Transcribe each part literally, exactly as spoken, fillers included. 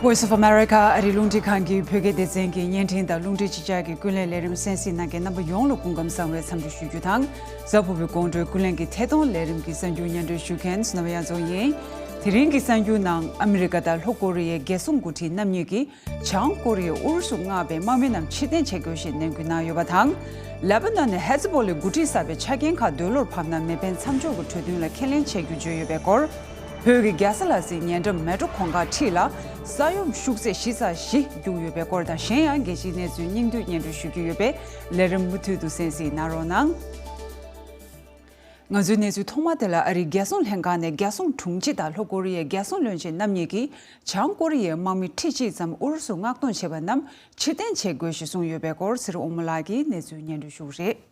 Voice of America ཨ་རིའི་རླུང་འཕྲིན་ཁང་གི་བོད་སྐད་སྡེ་ཚན་གྱི་བརྙན་འཕྲིན་དང་རླུང་འཕྲིན་ཕྱི་དྲིལ་གྱི་ཀུན་གླེང་ལས་རིམ་གསན་གཟིགས་གནང་མཁན་རྣམ་པ་ཡོངས་ལ་སྐུ་ཁམས་བཟང་བའི་འཚམས་འདྲི་ཞུ་རྒྱུ་དང་། གཟའ་ཕུར་བུའི་དགོང་དྲོའི་ཀུན་གླེང་གི་ཐད་གཏོང་ལས་རིམ་གྱི་གསར་འགྱུར་སྙན་སྒྲོན་ཞུ་མཁན་སུ་ན་བ་ཡ་མཚོ་ཡིན། དེ་རིང་གི་གསར་འགྱུར་ནང་ཨ་མི་རི་ཀ་དང་ལྷོ་ཀོ་རི་ཡའི་རྒྱལ་སྲུང་འགོ་ཁྲིད་རྣམ་གཉིས་ཀྱིས་བྱང་ཀོ་རི་ཡས་ཨུ་རུ་སུ་མངགས་པའི་དམག་མི་རྣམས་ཕྱིར་འཐེན་བྱེད་དགོས་ཞེས་ནན་སྐུལ་གནང་ཡོད་པ་དང་། ལེ་པ་ནན་ནས་ཧེ་ཛི་བོ་ལའི་འགོ་ཁྲིད་གསར་པའི་ཆ་རྐྱེན་ཁག་འདོད་བློར་ཕབ་ན་མེ་འཕེན་མཚམས་འཇོག་གི་གྲོས་མཐུན་ལ་ཁས་ལེན་བྱེད་རྒྱུ་བརྗོད་ཡོད་པའི་སྐོར། བོད་ཀྱི་རྒྱལ་ས་ལ་སྲིད་ཉེ་འགྲམ་མལ་གྲོ་གུང་དཀར་འཁྲིས་ལ་ས་ཡོམ་ཤུགས་ཚད་ཞི་ཚགས་བཞི་བརྒྱུགས་ཡོད་པའི་སྐོར་དང་། གཞན་ཡང་རྒྱལ་སྤྱིའི་གནས་ཚུལ་སྙིང་བསྡུས་སྙན་སྒྲོན་ཞུ་རྒྱུ་ཡོད་པས་ལས་རིམ་མུ་མཐུད་དུ་གསན་གཟིགས་གནང་རོགས་གནང་། ང་ཚོའི་གནས་ཚུལ་ཐོག་མ་དེ་ལ་ཨ་རིའི་རྒྱལ་སྲུང་ལྷན་ཁང་ནས་རྒྱལ་སྲུང་དྲུང་ཆེ་དང་ལྷོ་ཀོ་རི་ཡའི་རྒྱལ་སྲུང་བློན་ཆེན་རྣམ་གཉིས་ཀྱིས་བྱང་ཀོ་རི་ཡའི་དམག་མི་ཁྲི་གཅིག་ཙམ་ཨུ་རུ་སུར་མངགས་གཏོང་བྱས་པ་རྣམས་ཕྱིར་འཐེན་བྱེད་དགོས་ཞེས་གསུངས་ཡོད་པའི་སྐོར་ཚེ་རིང་དབང་མོ་ལགས་ཀྱིས་གནས་ཚུལ་སྙན་སྒྲོན་ཞུ་གི་རེད།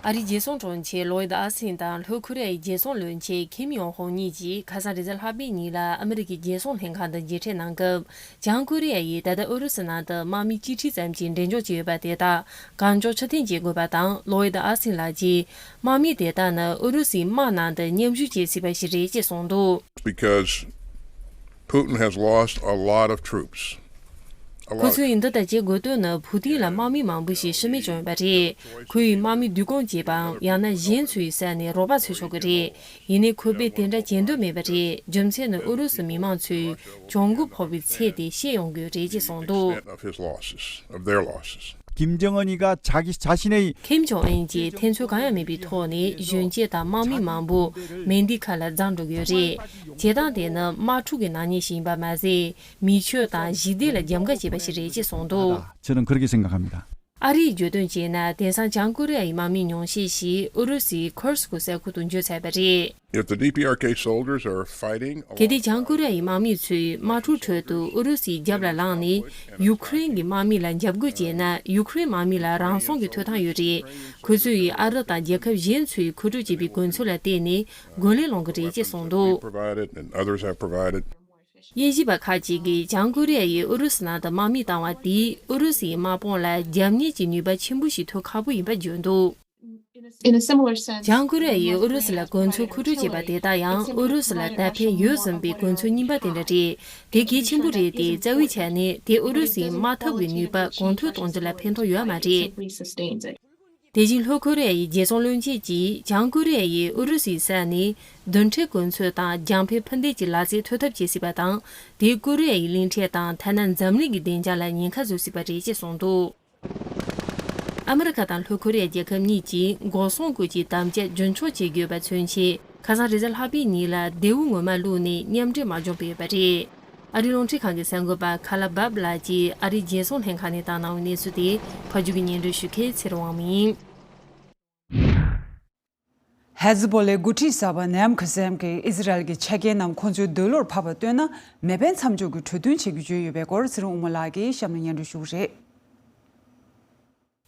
ཨ་རིའི་རྒྱལ་སྲུང་དྲུང་ཆེ་ལོའི་ཌི་ཨོ་སི་ཊིན་དང་ལྷོ་ཁོ་རི་ཡའི་རྒྱལ་སྲུང་བློན་ཆེན་ཁིམ་ཡོང་ཧོང་གཉིས་ཀྱིས་ཁ་སང་རེས་གཟའ་ལྷག་པའི་ཉིན་ལ་ཨ་མི་རི་ཀའི་རྒྱལ་སྲུང་ལྷན་ཁང་དུ་མཇལ་འཕྲད་གནང་སྐབས། བྱང་ཀོ་རི་ཡ་ཡིས་ད་ལྟ་ཨུ་རུ་སུ་ནང་དུ་དམག་མི་གཅིག་ཁྲི་ཙམ་ཞིག་འགྲེམས་འཇོག་བྱས་ཡོད་པ་དེ་དག་གང་མགྱོགས་ཕྱིར་འཐེན་བྱེད་དགོས་པ་དང་། ལོའི་ཌི་ཨོ་སི་ཊིན་ལགས་ཀྱིས་དམག་མི་དེ་དག་ནི་ཨུ་རུ་སུའི་དམག་ནང་དུ་མཉམ་ཞུགས་བྱེད་སྲིད་པ་ཞིག་རེད་ཅེས་གསུངས་འདུག། Because Putin has lost a lot of troops. ཁོ་ཚོས་འདི་ལྟར་བྱེད་དགོས་དོན་ནི་ཕུ་ཏིན་ལ་དམག་མི་མང་པོ་ཞིག་ཤི་རྨས་བྱུང་ཡོད་པ་རེད། ཁོ་ཡིས་དམག་མི་བསྡུ་སྐོང་བྱས་པའམ་ཡང་ན་གཞན་ཚོའི་ས་ནས་རོགས་པ་འཚོལ་ཆོག་གི་རེད། ཡིན་ནའི་ཁོ་པས་དེ་འདྲ་བྱེད་འདོད་མེད་པ་རེད། རྒྱུ་མཚན་ནི་ཨུ་རུ་སུ་མི་མང་ཚོས་གྱོང་གུན་ཕོག་པའི་ཚད་དེ་ཤེས་ཡོང་གི་རེད་ཅེས་གསུངས་འདུག། Of his losses, of their losses. 김정은이가 자기 자신의 ཁིམ་ཇོང་ཨུན་གྱིས་ཐེ་ཚོམ་གང་ཡང་མེད་པའི་ཐོག་ནས་གཞོན་སྐྱེས་དང་དམག་མི་མང་པོ་མེ་མདའི་ཁ་ལ་འཛེགས་འགྲོ་གི་ཡོད་རེད། བྱེད་སྟངས་དེ་ནི་དམག་འཁྲུག་གི་ནག་ཉེས་ཤིག་ཡིན་པ་མ་ཟད། མི་ཆོས་དང་ཞི་བདེ་ལ་རྒྱབ་འགལ་བྱས་པ་ཞིག་རེད་ཅེས་གསུངས་འདུག། 저는 그렇게 생각합니다. ཨ་རིས་བརྗོད་དོན་བྱས་ན། དེང་སང་བྱང་ཀོ་རི་ཡའི་དམག་མི་ཉུང་ཤས་ཤིག་ཨུ་རུ་སུའི་ཁུར་སྐུ་ས་ཁུལ་དུ་འབྱོར་ཚར་བ་རེད། If the D P R K soldiers are fighting གལ་ཏེ་བྱང་ཀོ་རི་ཡའི་དམག་མི་ཚོས་དམག་འཁྲུག་ཁྲོད་དུ་ཨུ་རུ་སུའི་རྒྱབ་ལ་ལངས་ནས་ཡུ་ཁུ་རེན་གྱི་དམག་མི་ལ་འཇབ་རྒོལ་བྱས་ན། ཡུ་ཁུ་རེན་དམག་མི་ལ་རང་སྲུང་གི་ཐོབ་ཐང་ཡོད་རེད། ཁོ་ཚོས་ཨ་རི་དང་རྒྱལ་ཁབ་གཞན་ཚོས་མཁོ་སྤྲོད་བྱས་པའི་གོ་མཚོན་ལ་བརྟེན་ནས་རྒོལ་ལན་སློང་གི་རེད་ཅེས་གསུངས་འདུག། Provided and others have provided. དབྱེ་ཞིབ་པ་ཁག་ཅིག་གིས་བྱང་ཀོ་རི་ཡ་ཡིས་ཨུ་རུ་སུ་ནང་དུ་དམག་མི་བཏང་བ་དེས་ཨུ་རུ་སུའི་དམག་དཔུང་ལ་རྒྱབ་གཉེར་གྱི་ནུས་པ་ཆེན་པོ་ཞིག་ཐོབ་ཁག་པོ་ཡིན་པ་བརྗོད་འདུག། In a similar sense, བྱང་ཀོ་རི་ཡ་ཡིས་ཨུ་རུ་སུ་ལ་གོ་མཚོན་མཁོ་སྤྲོད་བྱས་པ་དེ་དག་ཡང་ཨུ་རུ་སུ་ལ་ད་ཕན་ཡོད་བཟུང་བའི་གོ་མཚོན་རྙིང་པ་དེ་འདྲ་རེད། དེ་གལ་ཆེན་པོ་རེད་དེ། རྩ་བའི་ཆ་ནས་དེ་ཨུ་རུ་སུའི་དམག་འཐབ་ཀྱི་ནུས་པ་གོང་མཐོར་གཏོང་རྒྱུ་ལ་ཕན་ཐོགས་ཡོད་མ་རེད། དེ་བཞིན་ལྷོ་ཀོ་རི་ཡ་ཡི་རྒྱལ་སྲུང་བློན་ཆེན་གྱིས་བྱང་ཀོ་རི་ཡ་ཡིས་ཨུ་རུ་སུའི་ས་ནས་རྡུལ་ཕྲན་གོ་མཚོན་དང་རྒྱང་འཕེན་འཕུར་མདེལ་གྱི་ལག་རྩལ་ཐོབ་ཐབས་བྱེད་སྲིད་པ་དང་། དེས་ཀོ་རི་ཡ་ཡི་གླིང་ཕྲན་དང་ཐ་ན་འཛམ་གླིང་གི་བདེ་འཇགས་ལ་ཉེན་ཁ་བཟོ་སྲིད་པ་རེད་ཅེས་གསུངས་འདུག། ཨ་མི་རི་ཀ་དང་ལྷོ་ཀོ་རི་ཡ་རྒྱལ་ཁབ་གཉིས་ཀྱིས་འགོག་སྲུང་སྐོར་གྱི་དམ་བཅའ་རྒྱུན་འཁྱོངས་བྱེད་དགོས་པ་མཚོན་ཆེད། ཁ་སང་རེས་གཟའ་ལྷག་པའི་ཉིན་ལ་རྡེའུ་ངོ་མ་བླུགས་ནས་མཉམ་འབྲེལ་དམག་སྦྱོང་སྤེལ་ཡོད་པ་རེད། ཨ་རིའི་རླུང་འཕྲིན་ཁང་གི་གསར་འགོད་པ་ཁ་ལ་བབ་ལགས་ཀྱིས་ཨ་རིའི་རྒྱལ་སྲུང་ལྷན་ཁང་ནས་བཏང་གནང་བའི་གནས་ཚུལ་དེ་ཕབ་སྒྱུར་གྱིས་སྙན་སྒྲོན་ཞུ་མཁན་ཚེ་རིང་དབང་མོ་ཡིན། ཧེ་ཛི་བོ་ལའི་འགོ་ཁྲིད་གསར་པ་ནའིམ་ཁ་སེམ་གྱིས་ཨི་ཟི་རལ་གྱི་ཆ་རྐྱེན་རྣམས་ཁོང་ཚོའི་འདོད་བློར་ཕབ་པ་བཏོན་ན་མེ་འཕེན་མཚམས་འཇོག་གི་གྲོས་མཐུན་བྱེད་རྒྱུ་བརྗོད་ཡོད་པའི་སྐོར་ཚེ་རིང་དབང་མོ་ལགས་ཀྱིས་གཤམ་ལ་སྙན་སྒྲོན་ཞུ་གི་རེད།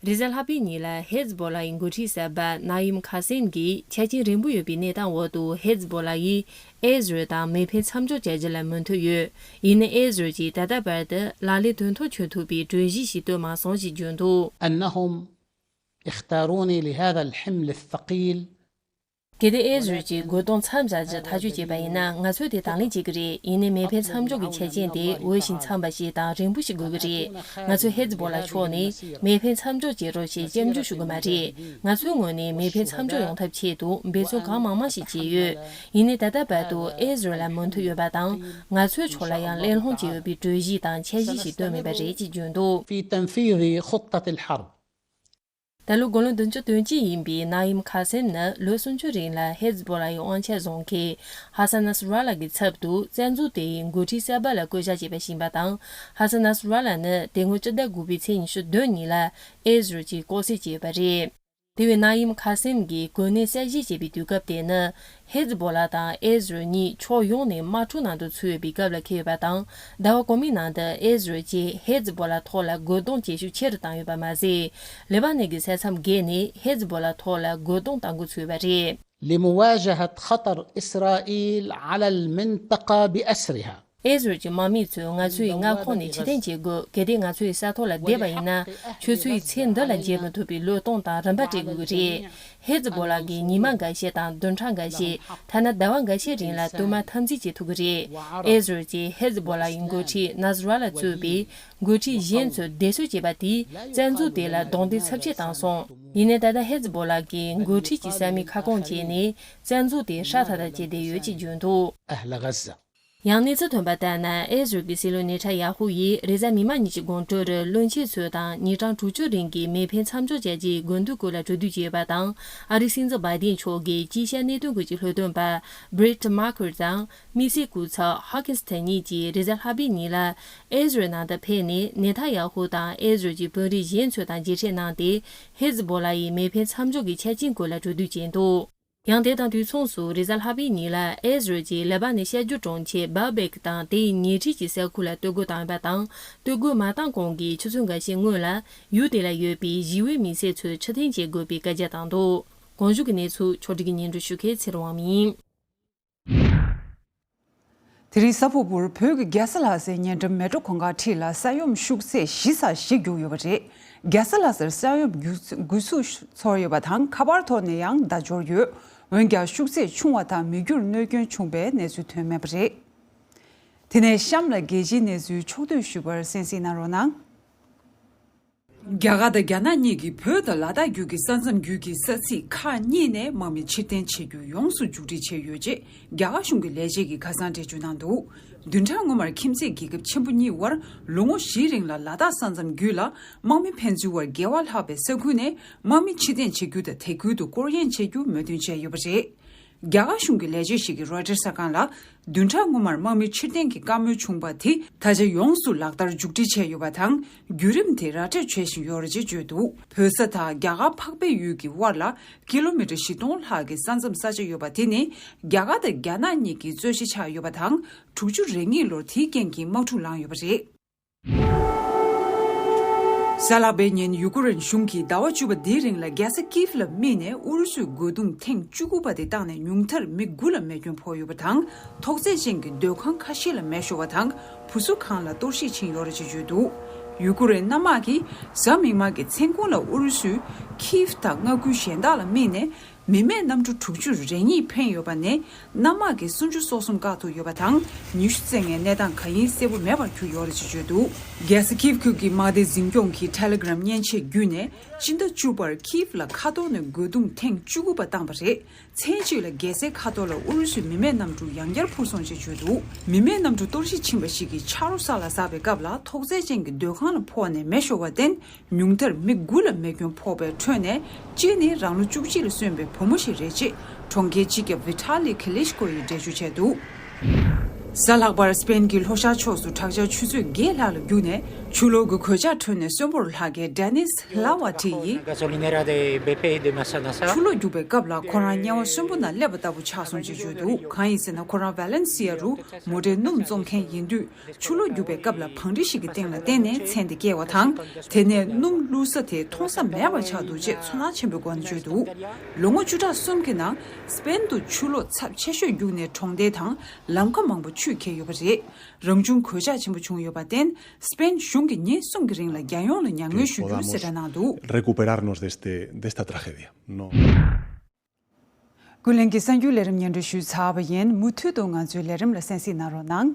རེས་གཟའ་ལྷག་པའི་ཉིན་ལ་ཧེ་ཛི་བོ་ལ་ཡི་འགོ་ཁྲིད་གསར་པ་ནཱ་ཡིམ་ཁ་སེམ་གྱིས་ཆ་རྐྱེན་རན་པོ་ཡོད་པའི་གནས་སྟངས་འོག་ཏུ་ཧེ་ཛི་བོ་ལ་ཡིས་ཨེ་ཟི་རལ་དང་མེ་འཕེན་མཚམས་འཇོག་བྱ་རྒྱུ་ལ་མོས་མཐུན་ཡོད། ཡིན་ནའི་ཨེ་ཟི་རལ་གྱིས་ད་ལྟ་བར་དུ་ལག་ལེན་དོན་ཐོག་འཁྱོལ་ཐུབ་པའི་གྲོས་གཞི་ཞིག་བཏོན་མ་སོང་ཞེས་བརྗོད་འདུག། أنهم اختاروني لهذا الحمل الثقيل. གལ་ཏེ་ཨེ་ཟི་རལ་གྱིས་རྒོལ་རྡུང་མཚམས་བཞག་རྒྱུ་ཐག་གཅོད་བྱས་པ་ཡིན་ན། ང་ཚོས་དེ་དང་ལེན་བྱེད་ཀྱི་རེད། ཡིན་ནའི་མེ་འཕེན་མཚམས་འཇོག་གི་ཆ་རྐྱེན་དེ་འོས་ཤིང་འཚམས་པ་ཞིག་དང་རན་པོ་ཞིག་དགོས་ཀྱི་རེད། ང་ཚོས་ཧེ་ཛི་བོ་ལ་ཕྱོགས་ནས་མེ་འཕེན་མཚམས་འཇོག་བྱེད་རོགས་ཞེས་སྐྱབས་འཇུག་ཞུ་གི་མ་རེད། ང་ཚོའི་ངོས་ནས་མེ་འཕེན་མཚམས་འཇོག་ཡོང་ཐབས་ཆེད་དུ་འབད་བརྩོན་གང་མང་མང་ཞིག་བྱས་ཡོད། ཡིན་ནའི་ད་ལྟ་བར་དུ་ཨེ་ཟི་རལ་ལ་མོས་མཐུན་ཡོད་པ་དང་། ང་ཚོའི་ཕྱོགས་ལ་ཡང་གླེང་སློང་བྱས་ཡོད་པའི་གྲོས་གཞི་དང་འཆར་གཞི་ཞིག་བཏོན་མེད་པ་རེད་ཅེས་བརྗོད་འདུག། في تنفيذ خطة الحرب. ད་ལོ་དགུང་ལོ་བདུན་ཅུ་དོན་གཅིག་ཡིན་པའི་ནཱ་ཡིམ་ཁ་སེམ་ནི་ལོ་སུམ་ཅུ་རིང་ལ་ཧེ་ཛི་བོ་ལ་ཡི་དབང་ཆ་བཟུང་མཁན་ཧ་སན་ནཱ་སི་ར་ལ་གི་ཚབ་ཏུ་བཙན་འཛུལ་དེའི་འགོ་ཁྲིད་གསར་པ་ལ་བསྐོ་བཞག་བྱས་པ་ཞིག་ཡིན་པ་དང་། ཧ་སན་ནཱ་སི་ར་ལ་ནི་དེ་སྔོན་སྤྱི་ཟླ་དགུ་པའི་ཚེས་ཉི་ཤུ་བདུན་ཉིན་ལ་ཨེ་ཟི་རལ་གྱིས་ལྐོག་བསད་བྱས་ཡོད་པ་རེད། དེ་བས་ནཱ་ཡིམ་ཁ་སེམ་གྱིས་གོ་གནས་གསར་བཞེས་བྱས་པའི་དུས་སྐབས་དེ་ནི། ཧེ་ཛི་བོ་ལ་དང་ཨེ་ཟི་རལ་གཉིས་ཕྱོགས་ཡོངས་ནས་དམག་འཁྲུག་ནང་དུ་ཚུད་ཡོད་པའི་སྐབས་ལ་འཁེལ་ཡོད་པ་དང་། ཟླ་བ་གོང་མའི་ནང་དུ་ཨེ་ཟི་རལ་གྱིས་ཧེ་ཛི་བོ་ལ་ཐོག་ལ་རྒོལ་རྡུང་བྱེད་ཤུགས་ཆེ་རུ་བཏང་ཡོད་པ་མ་ཟད། ལེ་པ་ནན་གྱི་ས་མཚམས་བརྒལ་ནས་ཧེ་ཛི་བོ་ལ་ཐོག་ལ་རྒོལ་རྡུང་གཏང་འགོ་ཚུགས་ཡོད་པ་རེད། لمواجهة خطر إسرائيل على المنطقة بأسرها. ཨེ་ཟི་རལ་གྱི་དམག་མི་ཚོས་ང་ཚོའི་མངའ་ཁོངས་ནས་ཕྱིར་འཐེན་བྱེད་དགོས། གལ་ཏེ་ང་ཚོའི་ས་ཐོག་ལ་བསྡད་པ་ཡིན་ན། ཁྱོད་ཚོའི་ཚེ་འདི་ལ་མཇལ་མི་ཐུབ་པའི་བློས་གཏོང་དང་རིམ་པ་སྤྲད་དགོས་ཀྱི་རེད། ཧེ་ཛི་བོ་ལ་གིས་ཉི་མ་འགའ་ཤས་དང་བདུན་ཕྲག་འགའ་ཤས། ཐ་ན་ཟླ་བ་འགའ་ཤས་རིང་ལ་དུ་མ་འཐབ་འཛིང་བྱེད་ཐུབ་ཀྱི་རེད། ཨེ་ཟི་རལ་གྱིས་ཧེ་ཛི་བོ་ལ་ཡི་འགོ་ཁྲིད་ནཱ་སི་ར་ལ་གཙོས་པའི་འགོ་ཁྲིད་གཞན་ཚོར་སྡེབ་གསོད་བྱས་པ་དེས་བཙན་འཛུལ་དེ་ལ་རྡུང་རྡེག་ཚབས་ཆེ་བཏང་སོང་། ཡིན་ནའི་ད་ལྟ་ཧེ་ཛི་བོ་ལ་གིས་འགོ་ཁྲིད་ཀྱི་ས་མིག་ཁ་སྐོང་བྱས་ནས་བཙན་འཛུལ་དེ་སྲ་ཐག་ཐག་བྱས་བསྡད་ཡོད་ཅེས་བརྗོད་འདུག་ཡང་གནས་ཚུལ་ཐོན་པ་ལྟར་ན། ཨེ་ཟི་རལ་གྱི་སྲིད་བློན་ནེ་ཐན་ཡ་ཧུ་ཡིས་རེས་གཟའ་མིག་དམར་ཉིན་གྱི་དགོང་དྲོར་བློན་ཆེན་ཚོ་དང་ཉིན་གྲངས་དྲུག་ཅུ་རིང་གི་མེ་འཕེན་མཚམས་འཇོག་བྱ་རྒྱུའི་དགོས་འདུན་སྐོར་ལ་གྲོས་བསྡུར་བྱས་པ་དང་། ཨ་རིའི་སྲིད་འཛིན་བྷའི་ཌེན་མཆོག་གིས་དཀྱིལ་ཤར་གནད་དོན་སྐོར་གྱི་སློབ་སྟོན་པ་Brett McCrae དང་དམིགས་བསལ་སྐུ་ཚབ་Hawkins དེ་གཉིས་ཀྱིས་རེས་གཟའ་ལྷག་པའི་ཉིན་ལ་ཨེ་ཟི་རལ་ནང་དུ་ཕེབས་ནས། ནེ་ཐན་ཡ་ཧུ་དང་ཨེ་ཟི་རལ་གྱི་དཔོན་རིགས་གཞན་ཚོ་དང་མཇལ་འཕྲད་གནང་སྟེ། ཧེ་ཛི་བོ་ལ་ཡི་མེ་འཕེན་མཚམས་འཇོག་གི་ཆ་རྐྱེན་སྐོར་ལ་གྲོས་བསྡུར་བྱས་འདུག་ཡང་དེ་དང་དུས་མཚུངས་སུ། རེས་གཟའ་ལྷག་པའི་ཉིན་ལ་ཨེ་ཟི་རལ་གྱིས་ལེ་པ་ནན་ཤར་རྒྱུད་གྲོང་ཁྱེར་བཱ་བེག་དང་དེའི་ཉེ་འཁྲིས་ཀྱི་ས་ཁུལ་ལ་གཏོར་རྒོལ་བཏང་ཡོད་པ་དང་། གཏོར་རྒོལ་མ་བཏང་གོང་གི་ཆུ་ཚོད་འགའ་ཤས་སྔོན་ལ་ཡུལ་དེ་ལ་ཡོད་པའི་ཞི་བའི་མི་སེར་ཚོས་ཕྱིར་འཐེན་བྱེད་དགོས་པའི་བཀའ་རྒྱ་བཏང་འདུག་གོང་བཞུགས་ཀྱི་གནས་ཚུལ་ཕྱོགས་སྒྲིག་གིས་སྙན་སྒྲོན་ཞུ་མཁན་ཚེ་རིང་དབང་མོ་ཡིན། དེ་རིང་གཟའ་ཕུར་བུར་བོད་ཀྱི་རྒྱལ་ས་ལྷ་སའི་ཉེ་འགྲམ་མལ་གྲོ་གུང་དཀར་ཁྲིད་ལ་ས་ཡོམ་ཤུགས་ཚད་བཞི་ཙམ་ཞིག་བརྒྱུགས་ཡོད་པ་རེད། རྒྱལ་ས་ལྷ་སར་ས་ཡོམ་རྒྱུག་འགུལ་ཚུགས་ཚོར་ཡོད་པ་དང་། ཁ་པར་ཐོག་ནས་ཡང་བརྡ་འབྱོར་ཡོད། འོན་ཀྱང་ཤུགས་ཚད་ཆུང་བ་དང་མི་རྒྱུར་གནོད་སྐྱོན་བྱུང་པའི་གནས་ཚུལ་ཐོན་མེད་པ་རེད། དེ་ནས་གཤམ་ལ་རྒྱལ་སྤྱིའི་གནས་ཚུལ་ཕྱོགས་བསྡུས་ཞུས་པར་གསན་གཟིགས་གནང་རོགས་གནང་། རྒྱ་གར་དང་རྒྱ་ནག་གཉིས་ཀྱིས་བོད་དང་ལ་དྭགས་བརྒྱུད་ཀྱི་ས་མཚམས་བརྒྱུད་ཀྱི་ས་ཚིགས་ཁག་གཉིས་ནས་དམག་མི་ཕྱིར་འཐེན་བྱེད་རྒྱུ་ཡོངས་སུ་མཇུག་སྒྲིལ་བྱས་ཡོད་ཅེས་རྒྱ་གར་གཞུང་གི་ལས་བྱེད་ཀྱིས་ཁ་སང་འགྲེལ་བརྗོད་གནང་འདུག་བདུན་ཕྲག་སྔོན་མར་ཁྱིམ་མཚེས་རྒྱལ་ཁབ་ཆེན་པོ་གཉིས་དབར་ལོ་ངོ་བཞིའི་རིང་ལ་ལ་དྭགས་ས་མཚམས་བརྒྱུད་ལ་དམག་མི་ཕན་ཚུན་དབར་འགལ་བ་ལྷག་པའི་ས་ཁུལ་ནས་དམག་མི་ཕྱིར་འཐེན་བྱེད་རྒྱུ་དང་། དེ་ཁུལ་དུ་སྐོར་གཡེང་བྱེད་རྒྱུ་མོས་མཐུན་བྱས་ཡོད་པ་རེད། རྒྱ་གར་གཞུང་གི་ལས་བྱེད་ཞིག་གིས་རོའི་ཊར་གསར་ཁང་ལ། བདུན་ཕྲག་སྔོན་མར་དམག་མི་ཕྱིར་འཐེན་གྱི་བཀའ་མོལ་བྱུང་བ་དེ་ད་ཆ་ཡོངས་སུ་ལག་བསྟར་མཇུག་སྒྲིལ་བྱས་ཡོད་པ་དང་། བརྒྱུད་རིམ་དེ་ར་སྤྲོད་བྱེད་བཞིན་ཡོད་རེད་ཅེས་བརྗོད་འདུག་བོད་ས་དང་རྒྱ་གར་འཕགས་པའི་ཡུལ་གྱི་དབར་ལ་ཀི་ལོ་མི་ཊར་བཞི་སྟོང་ལྷག་གི་ས་མཚམས་ས་ཆ་ཡོད་པ་དེ་ནི་རྒྱ་གར་དང་རྒྱ་ནག་གཉིས་ཀྱི་རྩོད་གཞི་ཆགས་ཡོད་པ་དང་། དྲུག་ཅུ་རེ་གཉིས་ལོར་དེའི་རྐྱེན་གྱིས་དམག་འཁྲུག་ལངས་ཡོད་པ་རེད། གཟའ་ལྷག་པའི་ཉིན་ཡུ་ཀེ་རེན་གཞུང་གིས་ཟླ་བ་བཅུ་པ་འདིའི་རིང་ལ་རྒྱལ་ས་ཀིབ་ལ་དམིགས་ནས་ཨུ་རུ་སུའི་རྒོལ་རྡུང་ཐེངས་བཅུ་དགུ་པ་དེ་བཏང་ནས་ཉུང་མཐར་མི་དགུ་ལ་རྨས་སྐྱོན་ཕོག་ཡོད་པ་དང་། ཐོག་བརྩེགས་ཅན་གྱི་སྡོད་ཁང་ཁ་ཤས་ལ་མེ་ཤོར་བ་དང་། བུ་གསོ་ཁང་ལ་གཏོར་བཤིག་ཕྱིན་ཡོད་རེད་ཅེས་བརྗོད་འདུག་ཡུ་ཀེ་རེན་གནམ་དམག་གིས་གཟའ་མིག་དམར་གྱི་མཚན་གུང་ལ་ཨུ་རུ་སུས་ཀིབ་དང་མངའ་ཁུལ་གཞན་དག་ལ་དམིགས་ནས། མི་མེད་གནམ་གྲུ་དྲུག་ཅུ་རེ་གཉིས་འཕེན་ཡོད་པ་ནས། གནམ་དམག་གིས་སུམ་ཅུ་སོ་གསུམ་བཀག་ཐུབ་ཡོད་པ་དང་། ཉི་ཤུ་རྩ་ལྔའི་གནས་སྟངས་གང་ཡིན་གསལ་པོ་མེད་པར་གྱུར་ཡོད་རེད་ཅེས་བརྗོད་འདུག་རྒྱལ་ས་ཀིབ་ཁུལ་གྱི་དམག་སྡེ་འཛིན་སྐྱོང་གིས་ཊེ་ལེ་གྷི་རམ་མཉེན་ཆས་བརྒྱུད་ནས། སྤྱི་ཟླ་བཅུ་པར་ཀིབ་ལ་མཁའ་ཐོག་ནས་རྒོལ་རྡུང་ཐེངས་བཅུ་དགུ་པ་བཏང་བ་རེད། མཚན་གཅིག་ལ་རྒྱལ་སའི་མཁའ་ཐོག་ལ་ཨུ་རུ་སུའི་མི་མེད་གནམ་གྲུ་ཡང་བསྐྱར་འཕུར་སོང་ཅེས་བརྗོད་འདུག་མི་མེད་གནམ་གྲུ་གཏོར་བཤིག་ཕྱིན་པ་ཞིག་གིས་ཆ་རོགས་ས་ལ་ཟགས་པའི་སྐབས་ལ། ཐོག་བརྩེགས་ཅན་གྱི་སྡོད་ཁང་ལ་ཕོག་ནས་མེ་ཤོར་བར་བརྟེན། ཉུང་མཐར་མི་དགུ་ལ་རྨས་སྐྱོན་ཕོག་པའི་ཁྲོད་ནས་གཅིག་ནི་རང་ལོ་བཅུ་གཅིག་ལ་སོན་པའི་བུ་མོ་ཞིག་རེད་ཅེས་གྲོང་ཁྱེར་སྤྱི་ཁྱབ་ཝི་ཐ་ལི་ཁི་ལིཤ་ཀོ་ཡིས་འགྲེལ་བརྗོད་བྱས་འདུག་གཟའ་ལྷག་པར་སི་པེན་གྱི་ལྷོ་ཤར་ཕྱོགས་སུ་དྲག་ཆར་ཆུ་ཚོད་བརྒྱད་ལྷག་ལ་རྒྱུག་ནས་ཆུ་ལོག་གི་གོད་ཆག་ཁྲོད་ནས་གསོན་པོར་ལྷག་མཁན་ཌེ་ནིས་ལ་ཝ་ཊི་ཡིས། Gasolinera de B P de Massanassa. ཆུ་ལོག་རྒྱུག་པའི་སྐབས་ལ་ཁོ་རང་དམྱལ་བ་གསོན་པོ་ནང་སླེབས་པ་ལྟ་བུ་ཆགས་སོང་ཅེས་བརྗོད་འདུག་གང་ཡིན་ཟེར་ན། ཁོ་རང་ཝ་ལེན་སི་ཡ་རུ་མོ་ཊའི་སྣུམ་བཙོང་མཁན་ཡིན་དུས། ཆུ་ལོག་རྒྱུག་པའི་སྐབས་ལ་བང་སྒྲིག་ཞིག་གི་སྟེང་ལ་བརྟེན་ནས་ཚན་དེ་བསྐྱལ་བ་དང་། དེ་ནས་སྣུམ་བླུགས་ས་དེ་མཐོང་ས་མེད་པ་ཆགས་འདུག་ཅེས་ཚོར་སྣང་ཆེན་པོའི་སྒོ་ནས་བརྗོད་འདུག་ལོ་ངོ་བཅུ་ཕྲག་གསུམ་གྱི་ནང་སི་པེན་དུ་ཆུ་ལོག་ཚབས་ཆེ་ཤོས་རྒྱུག་ནས་གྲོང་སྡེ་དང་ལམ་ཁ་མང་པོ་ཆུས་ཁྱེར་ཡོད་པ་རེད། རང་བྱུང་གོད་ཆག་ཆེན་པོ་བྱུང་ཡོད་པར་བརྟེན། སི་པེན་གཞུང་གིས་ཉིན་གསུམ་གྱི་རིང་ལ་རྒྱལ་ཡོངས་ལ་མྱ་ངན་ཞུ་རྒྱུ་གསལ་བསྒྲགས་གནང་འདུག recuperarnos de este, de esta tragedia. No. ཀུན་གླེང་གི་གསར་འགྱུར་ལས་རིམ་སྙན་སྒྲོན་ཞུས་ཚར་བ་ཡིན། མུ་མཐུད་དུ་ང་ཚོའི་ལས་རིམ་ལ་གསན་གཟིགས་གནང་རོགས་གནང་།